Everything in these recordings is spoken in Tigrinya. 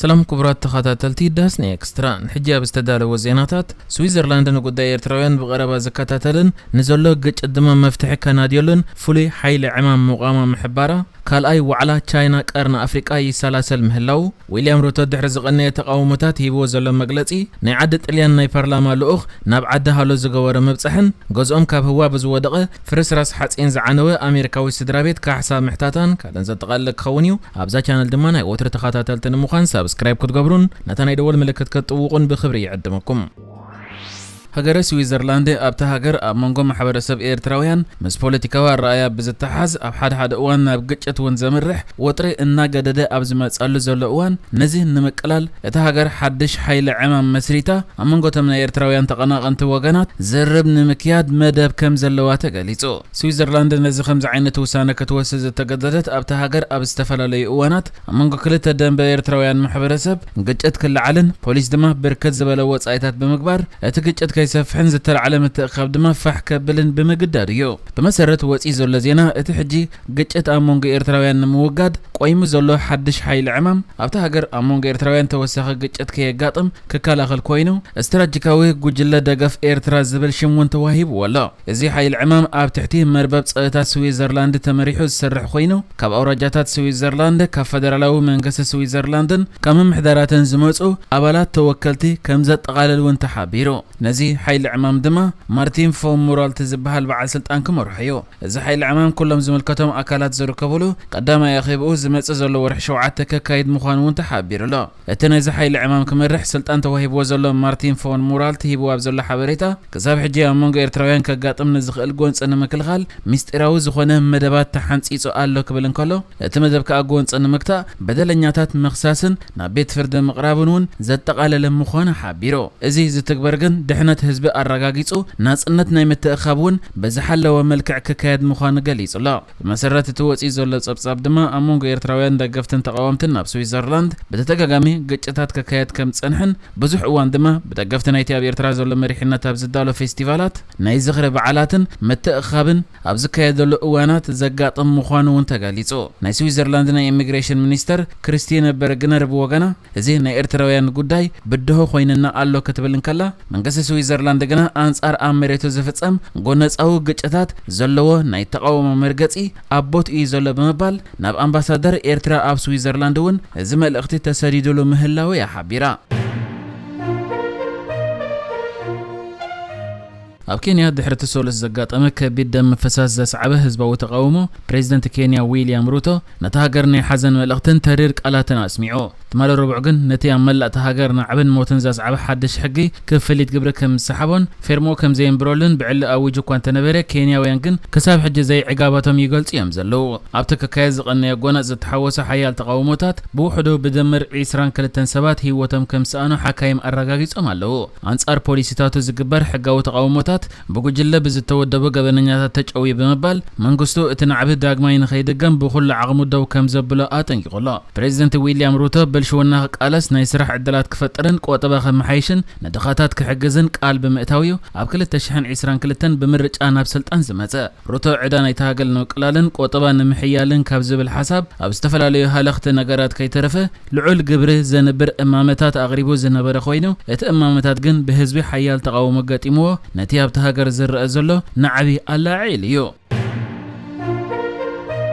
ሰላም ክቡራት ተኸታተልቲ ዳስኒ ኤክስትራ፣ ሕጂ ኣብ ዝተዳለወ ዜናታት፣ ስዊዘርላንድ ንጉዳይ ኤርትራውያን ብቐረባ ዝከታተልን ንዘሎ ግጭት ድማ መፍትሒ ከናድየሉን ፍሉይ ሓይሊ ዕማም ምቋማ ምሕባራ፣ ካልኣይ ዋዕላ ቻይና ቀርኒ ኣፍሪቃ ይሰላሰል ምህላው፣ ዊልያም ሩቶ ድሕሪ ዝቐነየ ተቓውሞታት ሂብዎ ዘሎ መግለጺ፣ ናይ ዓዲ ጥልያን ናይ ፓርላማ ልኡኽ ናብ ዓዲ ሃሎ ዝገበሮ ምብጻሕን፣ ገዝኦም ካብ ህዋ ብዝወደቐ ፍርስራስ ሓጺን ዝዓነወ ኣሜሪካዊ ስድራ ቤት ካሕሳ ምሕታታን ካልእን ዘጠቓልል ክኸውን እዩ። ኣብዛ ቻነል ድማ ናይ ወትሪ ተኸታተልቲ ንምዃን ሳብስክራይብ ክትገብሩን ነታ ናይ ደወል ምልክት ክትጥውቑን ብኽብሪ ይዕድመኩም። ሃገረ ስዊዘርላንድ ኣብታ ሃገር ኣብ መንጎ ማሕበረሰብ ኤርትራውያን ምስ ፖለቲካዊ ኣረኣእያ ብዝተሓዝ ኣብ ሓደ ሓደ እዋን ናብ ግጭት እውን ዘምርሕ ወጥሪ እናገደደ ኣብ ዝመጸሉ ዘሎ እዋን፣ ነዚ ንምቅላል እታ ሃገር ሓድሽ ሓይሊ ዕማም መስሪታ ኣብ መንጎ እቶም ናይ ኤርትራውያን ተቐናቐንቲ ወገናት ዝርርብ ንምክያድ መደብ ከም ዘለዋ ተገሊጹ። ስዊዘርላንድ ነዚ ከምዚ ዓይነት ውሳነ ክትወስድ ዝተገደደት ኣብታ ሃገር ኣብ ዝተፈላለዩ እዋናት ኣብ መንጎ ክልተ ደንበ ኤርትራውያን ማሕበረሰብ ግጭት ክለዓልን ፖሊስ ድማ ብርክት ዝበለ ወጻኢታት ብምግባር እቲ ግጭት ከይሰፍሕን ዝተላዕለ ምትእኻብ ድማ ፋሕ ከብልን ብምግዳድ እዩ። ብመሰረት ወጺኡ ዘሎ ዜና፣ እቲ ሕጂ ግጭት ኣብ መንጎ ኤርትራውያን ንምውጋድ ቆይሙ ዘሎ ሓድሽ ሓይሊ ዕማም ኣብታ ሃገር ኣብ መንጎ ኤርትራውያን ተወሳኺ ግጭት ከየጋጥም ክከላኸል ኮይኑ፣ ስትራቴጂካዊ ጉጅለ ደገፍ ኤርትራ ዝብል ሽም እውን ተዋሂብዎ ኣሎ። እዚ ሓይሊ ዕማም ኣብ ትሕቲ መርበብ ጸጥታ ስዊዘርላንድ ተመሪሑ ዝሰርሕ ኮይኑ፣ ካብ ኣውራጃታት ስዊዘርላንድ፣ ካብ ፈደራላዊ መንግስቲ ስዊዘርላንድን ካብ ምምሕዳራትን ዝመጹ ኣባላት ተወከልቲ ከም ዘጠቓልል እውን ተሓቢሩ። ነዚ ሓይሊ ዕማም ድማ ማርቲን ፎን ሙራልት ዝበሃል በዓል ስልጣን ክመርሖ እዩ። እዚ ሓይሊ ዕማም ኩሎም ዝምልከቶም ኣካላት ዝርከብሉ ቀዳማይ ኣኼብኡ ዝመጽእ ዘሎ ወርሒ ሸውዓተ ከካይድ ምዃኑ እውን ተሓቢሩ ኣሎ። እቲ ነዚ ሓይሊ ዕማም ክመርሕ ስልጣን ተዋሂብዎ ዘሎ ማርቲን ፎን ሙራልት ሂብዎ ኣብ ዘሎ ሓበሬታ፣ ክሳብ ሕጂ ኣብ መንጎ ኤርትራውያን ከጋጥም ንዝኽእል ጎንጺ ንምክልኻል ምስጢራዊ ዝኾነ መደባት ተሓንጺጹ ኣሎ ክብል እንከሎ፣ እቲ መደብ ከኣ ጎንጺ ንምግታእ በደለኛታት ምኽሳስን ናብ ቤት ፍርዲ ምቕራብን እውን ዘጠቓለለ ምዃኑ ሓቢሩ። እዚ ዝትግበር ግን ድሕነት ህዝቢ ኣረጋጊጹ ናጽነት ናይ ምትእኻብ እውን ብዝሓለወ መልክዕ ክካየድ ምዃኑ ገሊጹ ኣሎ። ብመሰረት እቲ ወጺኡ ዘሎ ጸብጻብ ድማ ኣብ መንጎ ኤርትራውያን ደገፍትን ተቓወምትን ናብ ስዊዘርላንድ ብተደጋጋሚ ግጭታት ክካየድ ከም ዝጸንሐን ብዙሕ እዋን ድማ ብደገፍቲ ናይቲ ኣብ ኤርትራ ዘሎ መሪሕነት ኣብ ዝዳሎ ፌስቲቫላት፣ ናይ ዝኽሪ በዓላትን ምትእኻብን ኣብ ዝካየደሉ እዋናት ዘጋጥም ምዃኑ እውን ተገሊጹ። ናይ ስዊዘርላንድ ናይ ኢሚግሬሽን ሚኒስተር ክሪስቲነ በርግነር ብወገና፣ እዚ ናይ ኤርትራውያን ጉዳይ ብድሆ ኮይንና ኣሎ ክትብል እንከላ፣ መንግስቲ ስዊዘርላንድ ግና ኣንጻር ኣብ መሬቱ ዝፍጸም ጎነጻዊ ግጭታት ዘለዎ ናይ ተቓውሞ መርገጺ ኣብ ቦትኡ እዩ ዘሎ ብምባል፣ ናብ ኣምባሳደር ኤርትራ ኣብ ስዊዘርላንድ እውን እዚ መልእኽቲ ተሰዲድሉ ምህላው እያ ሓቢራ። ኣብ ኬንያ ድሕሪ እቲ ሰሉስ ዘጋጠመ ከቢድ ደም ምፍሳስ ዘስዓበ ህዝባዊ ተቓውሞ፣ ፕሬዚደንት ኬንያ ዊልያም ሩቶ ነታ ሃገር ናይ ሓዘን መልእኽትን ተሪር ቃላትን ኣስሚዑ። ትማሊ ረቡዕ ግን ነቲ ኣብ መላእ እታ ሃገር ናዕብን ሞትን ዘስዓበ ሓድሽ ሕጊ ክፍሊት ግብሪ ከም ዝሰሓቦን ፌርሞ ከም ዘየንብረሉን ብዕሊ ኣዊጁ እኳ እንተነበረ፣ ኬንያውያን ግን ክሳብ ሕጂ ዘይዕጋባቶም ይገልጹ እዮም ዘለዉ። ኣብቲ ክካየድ ዝቐነየ ጎነጽ ዝተሓወሰ ሓያል ተቓውሞታት ብውሕዱ ብድምር ዕስራን ክልተን ሰባት ህይወቶም ከም ዝሰኣኑ ሓካይም ኣረጋጊጾም ኣለዉ። ኣንጻር ፖሊሲታቱ ዝግበር ሕጋዊ ተቓውሞታት ብጉጅለ ብዝተወደቡ ገበነኛታት ተጨውዩ ብምባል፣ መንግስቱ እቲ ናዕቢ ዳግማይ ንኸይድገም ብኹሉ ዓቕሙ ደው ከም ዘብሎ ኣጠንቂቑ ኣሎ። ፕሬዚደንት ዊልያም ሩቶ ብልሽውና ክቃለስ፣ ናይ ስራሕ ዕድላት ክፈጥርን ቆጠባ ከመሓይሽን ንድኻታት ክሕግዝን ቃል ብምእታው እዩ ኣብ ክልተ ሽሕን ዕስራን ክልተን ብምርጫ ናብ ስልጣን ዝመጸ። ሩቶ ዕዳ ናይቲ ሃገር ንምቅላልን ቆጠባ ንምሕያልን ካብ ዝብል ሓሳብ ኣብ ዝተፈላለዩ ሃለኽቲ ነገራት ከይተረፈ ልዑል ግብሪ ዘንብር እማመታት ኣቕሪቡ ዝነበረ ኮይኑ፣ እቲ እማመታት ግን ብህዝቢ ሓያል ተቓውሞ ገጢምዎ፣ ነቲ ኣብቲ ሃገር ዝረአ ዘሎ ናዕቢ ኣላዒሉ እዩ።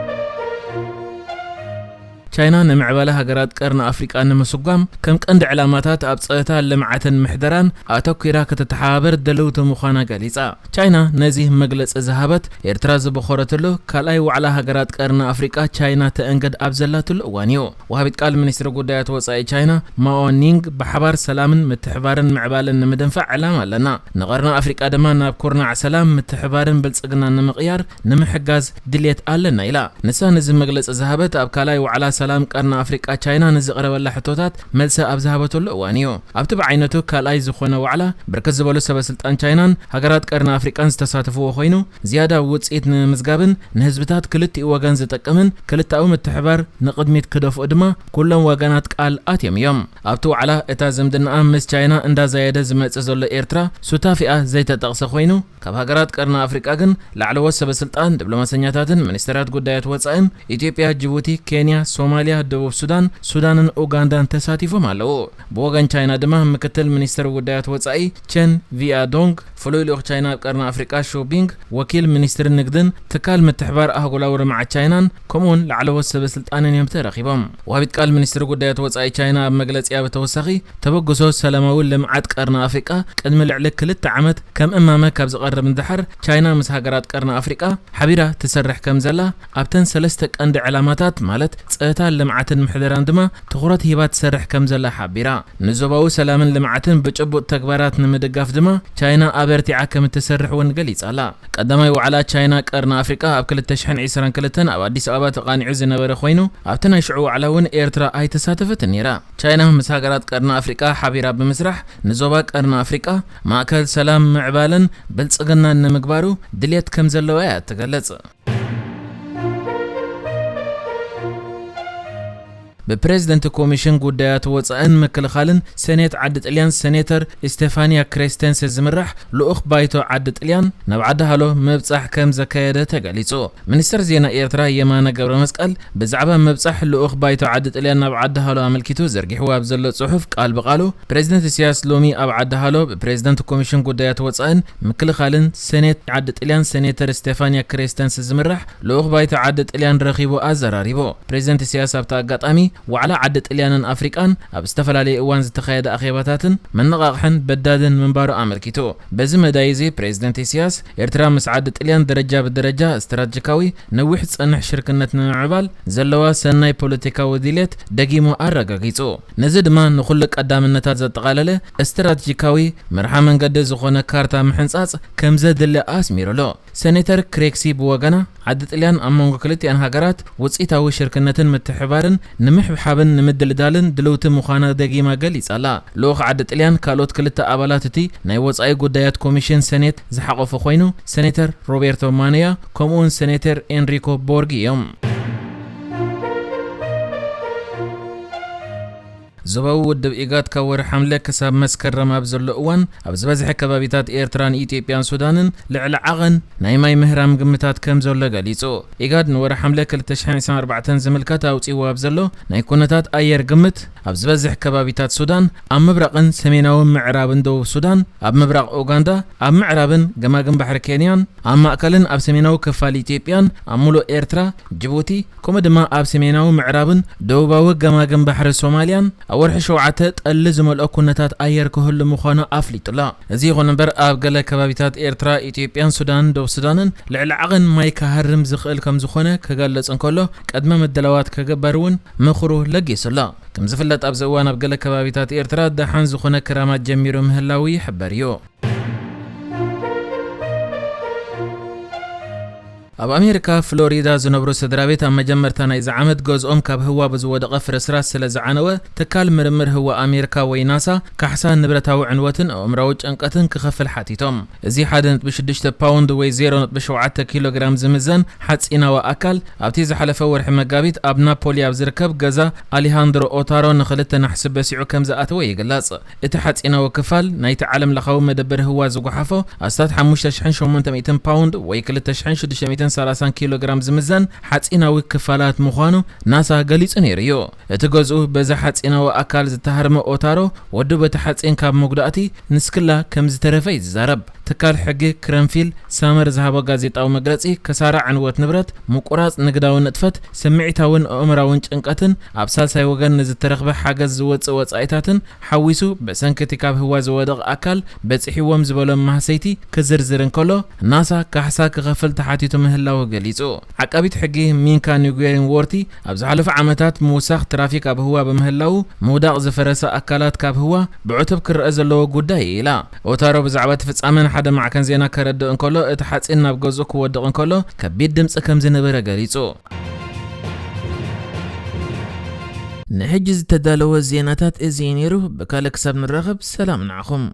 ቻይና ንምዕባለ ሃገራት ቀርኒ ኣፍሪቃ ንምስጓም ከም ቀንዲ ዕላማታት ኣብ ጸጥታ፣ ልምዓትን ምሕደራን ኣተኲራ ክትተሓባበር ድልውቲ ምዃና ገሊጻ። ቻይና ነዚ መግለጺ ዝሃበት፣ ኤርትራ ዝበኾረትሉ ካልኣይ ዋዕላ ሃገራት ቀርኒ ኣፍሪቃ ቻይና ተእንግድ ኣብ ዘላትሉ እዋን እዩ። ወሃቢት ቃል ሚኒስትሪ ጉዳያት ወጻኢ ቻይና ማኦ ኒንግ፣ ብሓባር ሰላምን ምትሕባርን ምዕባለን ንምድንፋዕ ዕላማ ኣለና። ንቐርኒ ኣፍሪቃ ድማ ናብ ኩርናዕ ሰላም፣ ምትሕባርን ብልጽግናን ንምቕያር ንምሕጋዝ ድልየት ኣለና ኢላ። ንሳ ነዚ መግለጺ ዝሃበት ኣብ ካልኣይ ዋዕላ ሰላም ቀርኒ ኣፍሪቃ ቻይና ንዝቐረበላ ሕቶታት መልሲ ኣብ ዝሃበተሉ እዋን እዩ። ኣብቲ ብዓይነቱ ካልኣይ ዝኾነ ዋዕላ ብርክት ዝበሉ ሰበ ስልጣን ቻይናን ሃገራት ቀርኒ ኣፍሪቃን ዝተሳተፍዎ ኮይኑ፣ ዝያዳ ውጽኢት ንምምዝጋብን ንህዝብታት ክልቲኡ ወገን ዝጠቅምን ክልተኣዊ ምትሕባር ንቕድሚት ክደፍኡ ድማ ኩሎም ወገናት ቃል ኣትዮም እዮም። ኣብቲ ዋዕላ እታ ዝምድናኣ ምስ ቻይና እንዳዛየደ ዝመጽእ ዘሎ ኤርትራ ሱታፊኣ ዘይተጠቕሰ ኮይኑ፣ ካብ ሃገራት ቀርኒ ኣፍሪቃ ግን ላዕለዎት ሰበ ስልጣን፣ ዲፕሎማሰኛታትን ሚኒስተራት ጉዳያት ወጻእን ኢትዮጵያ፣ ጅቡቲ፣ ኬንያ፣ ሶማል ሶማልያ፣ ደቡብ ሱዳን፣ ሱዳንን ኡጋንዳን ተሳቲፎም ኣለዉ። ብወገን ቻይና ድማ ምክትል ሚኒስትር ጉዳያት ወጻኢ ቸን ቪያ ዶንግ፣ ፍሉይ ልኡኽ ቻይና ኣብ ቀርኒ ኣፍሪቃ ሹ ቢንግ፣ ወኪል ሚኒስትሪ ንግድን ትካል ምትሕባር ኣህጉራዊ ልምዓት ቻይናን፣ ከምኡውን ላዕለዎት ሰበ ስልጣንን እዮም ተረኺቦም። ወሃቢት ቃል ሚኒስትሪ ጉዳያት ወጻኢ ቻይና ኣብ መግለጺኣ ብተወሳኺ፣ ተበግሶ ሰላማዊ ልምዓት ቀርኒ ኣፍሪቃ ቅድሚ ልዕሊ ክልተ ዓመት ከም እማመ ካብ ዝቐርብ ንደሓር፣ ቻይና ምስ ሃገራት ቀርኒ ኣፍሪቃ ሓቢራ ትሰርሕ ከም ዘላ፣ ኣብተን ሰለስተ ቀንዲ ዕላማታት ማለት ጸጥታን ልምዓትን ምሕደራን ድማ ትኹረት ሂባ ትሰርሕ ከም ዘላ ሓቢራ። ንዞባዊ ሰላምን ልምዓትን ብጭቡጥ ተግባራት ንምድጋፍ ድማ ቻይና ኣበርቲዓ ከም እትሰርሕ እውን ገሊጻ ኣላ። ቀዳማይ ዋዕላ ቻይና ቀርኒ ኣፍሪቃ ኣብ ክልተ ሽሕን ዕስራን ክልተን ኣብ ኣዲስ ኣበባ ተቓኒዑ ዝነበረ ኮይኑ፣ ኣብቲ ናይ ሽዑ ዋዕላ እውን ኤርትራ ኣይተሳተፈትን ነይራ። ቻይና ምስ ሃገራት ቀርኒ ኣፍሪቃ ሓቢራ ብምስራሕ ንዞባ ቀርኒ ኣፍሪቃ ማእከል ሰላም፣ ምዕባለን ብልጽግናን ንምግባሩ ድልየት ከም ዘለዋ እያ እትገልጽ። ብፕሬዝደንት ኮሚሽን ጉዳያት ወጻእን ምክልኻልን ሰኔት ዓዲ ጥልያን ሰኔተር ስቴፋንያ ክሬስተንስ ዝምራሕ ልኡኽ ባይቶ ዓዲ ጥልያን ናብ ዓዲ ሃሎ ምብጻሕ ከም ዘካየደ ተገሊጹ። ሚኒስተር ዜና ኤርትራ የማነ ገብረ መስቀል ብዛዕባ ምብጻሕ ልኡኽ ባይቶ ዓዲ ጥልያን ናብ ዓዲ ሃሎ ኣመልኪቱ ዘርጊሕዎ ኣብ ዘሎ ጽሑፍ፣ ቃል ብቓሉ ፕሬዝደንት ኢሳያስ ሎሚ ኣብ ዓዲ ሃሎ ብፕሬዝደንት ኮሚሽን ጉዳያት ወጻእን ምክልኻልን ሰኔት ዓዲ ጥልያን ሰኔተር ስቴፋንያ ክሬስተንስ ዝምራሕ ልኡኽ ባይቶ ዓዲ ጥልያን ረኺቡ ኣዘራሪቡ። ፕሬዝደንት ኢሳያስ ኣብቲ ኣጋጣሚ ዋዕላ ዓዲ ጥልያንን ኣፍሪቃን ኣብ ዝተፈላለየ እዋን ዝተኻየደ ኣኼባታትን መነቓቕሕን በዳድን ምንባሩ ኣመልኪቱ። በዚ መዳይ እዚ ፕሬዝደንት ኢሳያስ ኤርትራ ምስ ዓዲ ጥልያን ደረጃ ብደረጃ ስትራቴጂካዊ ነዊሕ ዝጸንሕ ሽርክነት ንምምዕባል ዘለዋ ሰናይ ፖለቲካዊ ድሌት ደጊሙ ኣረጋጊጹ። ነዚ ድማ ንኹሉ ቀዳምነታት ዘጠቓለለ ስትራቴጂካዊ መርሓ መንገዲ ዝኾነ ካርታ ምሕንጻጽ ከም ዘድሊ ኣስሚሩሉ። ሰኔተር ክሬክሲ ብወገና፣ ዓዲ ጥልያን ኣብ መንጎ ክልቲኣን ሃገራት ውጽኢታዊ ሽርክነትን ምትሕብባርን ንምሕብሓብን ንምድልዳልን ድልውቲ ምዃና ደጊማ ገሊጻ ኣላ። ልኡኽ ዓዲ ጥልያን ካልኦት ክልተ ኣባላት እቲ ናይ ወጻኢ ጉዳያት ኮሚሽን ሰኔት ዝሓቖፈ ኮይኑ፣ ሰኔተር ሮቤርቶ ማንያ ከምኡውን ሰኔተር ኤንሪኮ ቦርጊ እዮም። ዞባዊ ውድብ ኢጋድ ካብ ወርሒ ሓምለ ክሳብ መስከረም ኣብ ዘሎ እዋን፣ ኣብ ዝበዝሐ ከባቢታት ኤርትራን ኢትዮጵያን ሱዳንን ልዕሊ ዓቐን ናይ ማይ ምህራም ግምታት ከም ዘሎ ገሊጹ። ኢጋድ ንወርሒ ሓምለ ክልተ ሽሕን ዕስራን ኣርባዕተን ዝምልከት ኣውጺእዎ ኣብ ዘሎ ናይ ኩነታት ኣየር ግምት፣ ኣብ ዝበዝሕ ከባቢታት ሱዳን፣ ኣብ ምብራቕን ሰሜናዊ ምዕራብን ደቡብ ሱዳን፣ ኣብ ምብራቕ ኡጋንዳ፣ ኣብ ምዕራብን ገማግም ባሕሪ ኬንያን፣ ኣብ ማእከልን ኣብ ሰሜናዊ ክፋል ኢትዮጵያን፣ ኣብ ሙሉእ ኤርትራ፣ ጅቡቲ፣ ከምኡ ድማ ኣብ ሰሜናዊ ምዕራብን ደቡባዊ ገማግም ባሕሪ ሶማልያን ኣብ ወርሒ ሸውዓተ ጠሊ ዝመልኦ ኩነታት ኣየር ክህሉ ምዃኑ ኣፍሊጡ ኣሎ። እዚ ይኹን እምበር፣ ኣብ ገለ ከባቢታት ኤርትራ፣ ኢትዮጵያን ሱዳንን ደቡብ ሱዳንን ልዕሊ ዓቐን ማይ ክሃርም ዝኽእል ከም ዝኾነ ክገልጽ እንከሎ፣ ቅድመ ምድላዋት ክግበር እውን ምኽሩ ለጊሱ ኣሎ። ከም ዝፍለጥ፣ ኣብዚ እዋን ኣብ ገለ ከባቢታት ኤርትራ ደሓን ዝኾነ ክራማት ጀሚሩ ምህላዉ ይሕበር እዩ። ኣብ ኣሜሪካ ፍሎሪዳ ዝነብሩ ስድራ ቤት ኣብ መጀመርታ ናይዚ ዓመት ገዝኦም ካብ ህዋ ብዝወደቐ ፍርስራስ ስለ ዝዓነወ፣ ትካል ምርምር ህዋ ኣሜሪካ ወይ ናሳ ካሕሳ ንብረታዊ ዕንወትን ኣእምራዊ ጭንቀትን ክኸፍል ሓቲቶም። እዚ ሓደ ነጥቢ ሽዱሽተ ፓውንድ ወይ ዜሮ ነጥቢ ሸውዓተ ኪሎ ግራም ዝምዘን ሓጺናዊ ኣካል ኣብቲ ዝሓለፈ ወርሒ መጋቢት ኣብ ናፖሊ ኣብ ዝርከብ ገዛ ኣሊሃንድሮ ኦታሮ ንኽልተ ናሕሲ በሲዑ ከም ዝኣተወ ይግለጽ። እቲ ሓጺናዊ ክፋል ናይቲ ዓለም ለኻዊ መደበር ህዋ ዝጓሓፎ ኣስታት ሓሙሽተ ሽሕን ሸሞንተ ሚእትን ፓውንድ ወይ ክልተ ሽሕን ሽዱሽተ ሚእትን ሰላሳን ኪሎ ግራም ዝምዘን ሓጺናዊ ክፋላት ምዃኑ ናሳ ገሊጹ ነይሩ እዩ። እቲ ገዝኡ በዚ ሓጺናዊ ኣካል ዝተሃርመ ኦታሮ፣ ወዱ በቲ ሓጺን ካብ መጉዳእቲ ንስክላ ከም ዝተረፈ እዩ ዝዛረብ። ትካል ሕጊ ክረንፊል ሳመር ዝሃቦ ጋዜጣዊ መግለጺ፣ ክሳራ ዕንወት ንብረት፣ ምቁራጽ ንግዳዊ ንጥፈት፣ ስምዒታውን ኣእምራውን ጭንቀትን ኣብ ሳልሳይ ወገን ንዝተረኽበ ሓገዝ ዝወጽእ ወጻኢታትን ሓዊሱ፣ ብሰንኪ እቲ ካብ ህዋ ዝወደቐ ኣካል በጺሕዎም ዝበሎም ማህሰይቲ ክዝርዝር እንከሎ፣ ናሳ ካሕሳ ክኸፍል ተሓቲቱ ምህላዉ ገሊጹ። ዓቃቢት ሕጊ ሚንካ ኒጉየሪን ዎርቲ፣ ኣብ ዝሓለፉ ዓመታት ምውሳኽ ትራፊክ ኣብ ህዋ ብምህላዉ፣ ምውዳቕ ዝፈረሰ ኣካላት ካብ ህዋ ብዕቱብ ክረአ ዘለዎ ጉዳይ እዩ ኢላ። ኦታሮ ብዛዕባ እቲ ፍጻመ ንሓደ ማዕከን ዜና ከረድእ እንከሎ፣ እቲ ሓጺን ናብ ገዝኡ ክወድቕ እንከሎ ከቢድ ድምጺ ከም ዝነበረ ገሊጹ። ንሕጂ ዝተዳለወ ዜናታት እዚ እዩ ነይሩ። ብካልእ ክሳብ ንራኸብ፣ ሰላም ንዓኹም።